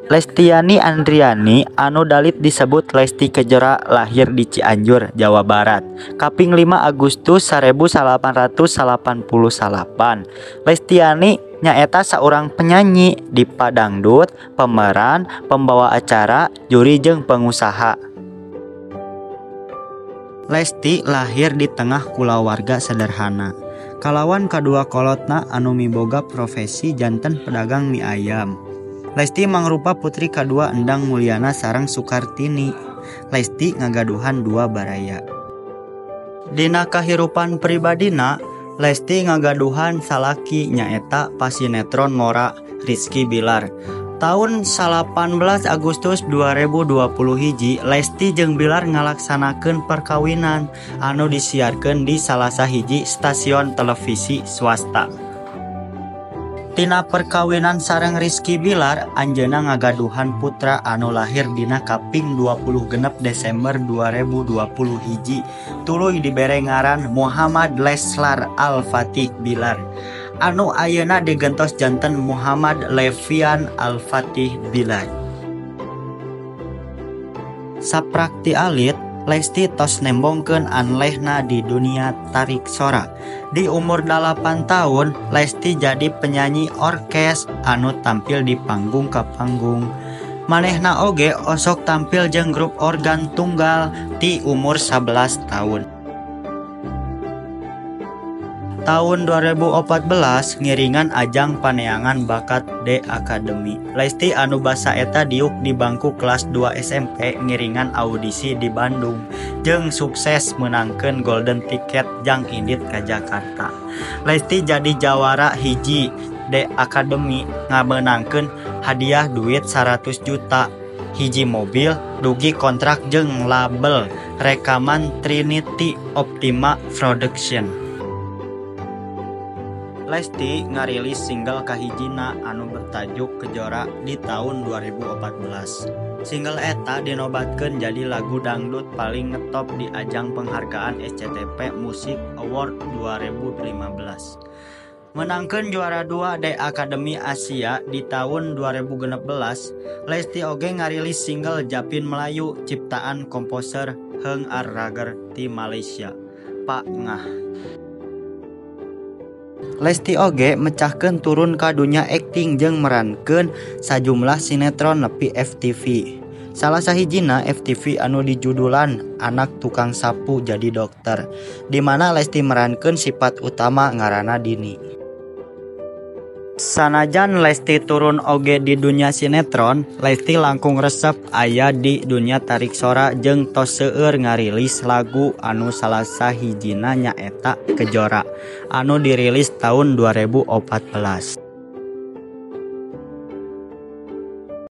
Lestiani Andriani anu dalit disebut Lesti Kejora lahir di Cianjur, Jawa Barat. Kaping 5 Agustus 1889. Lestiani nyaeta saurang penyanyi diva dangdut, pemeran, pembawa acara, juri jeung pengusaha. Lesti lahir di tengah kulawarga sederhana. Kalawan kadua kolotna anu miboga profesi janten pedagang mie ayam. Lesti mangrupa putri kadua Endang Mulyana sareng Sukartini. Lesti ngagaduhan dua baraya. Dina kahirupan pribadina, Lesti ngagaduhan salaki nyaeta pasinetron ngora Rizky Billar. Taun 18 Agustus 2021, Lesti jeung Billar ngalaksanakeun perkawinan anu disiarkeun di salah sahiji stasiun televisi swasta. Tina perkawinan sareng Rizky Billar, anjeunna ngagaduhan putra anu lahir dina kaping 26 Desember 2021, tuluy dibere ngaran Muhammad Leslar Al-Fatih Billar, anu ayeuna digentos janten Muhammad Levian Al-Fatih Billar. Saprak ti alit, Lesti tos nembongkeun anlehna di dunia tarik sora. Di umur 8 tahun, Lesti jadi penyanyi orkes anu tampil di panggung ka panggung. Manehna oge osok tampil jeung grup organ tunggal ti umur 11 tahun. Tahun 2014 ngiringan ajang paneangan bakat D Academy. Lesti anu basa eta diuk di bangku kelas 2 SMP ngiringan audisi di Bandung jeung sukses menangkeun golden ticket jang indit ka Jakarta. Lesti jadi jawara hiji D Academy ngamenangkeun hadiah duit 100 juta, hiji mobil, dugi kontrak jeung label rekaman Trinity Optima Production. Lesti ngarilis single kahijina anu bertajuk Kejora di tahun 2014. Single eta dinobatkeun jadi lagu dangdut paling ngetop di ajang penghargaan SCTV Music Award 2015. Menangkeun juara 2 D Academy Asia di tahun 2016, Lesti oge ngarilis single Japin Melayu ciptaan komposer Heng Arrager ti Malaysia, Pak Ngah. Lesti oge mecahkeun turun ka dunya akting jeung merankeun sajumlah sinetron nepi FTV. Salah sahijina FTV anu dijudulan Anak Tukang Sapu Jadi Dokter, di mana Lesti merankeun sifat utama ngaranna Dini. Sanajan Lesti turun oge di dunia sinetron, Lesti langkung resep aya di dunia tarik sora jeung tos seueur ngarilis lagu anu salah sahijina nyaeta Kejora anu dirilis tahun 2014.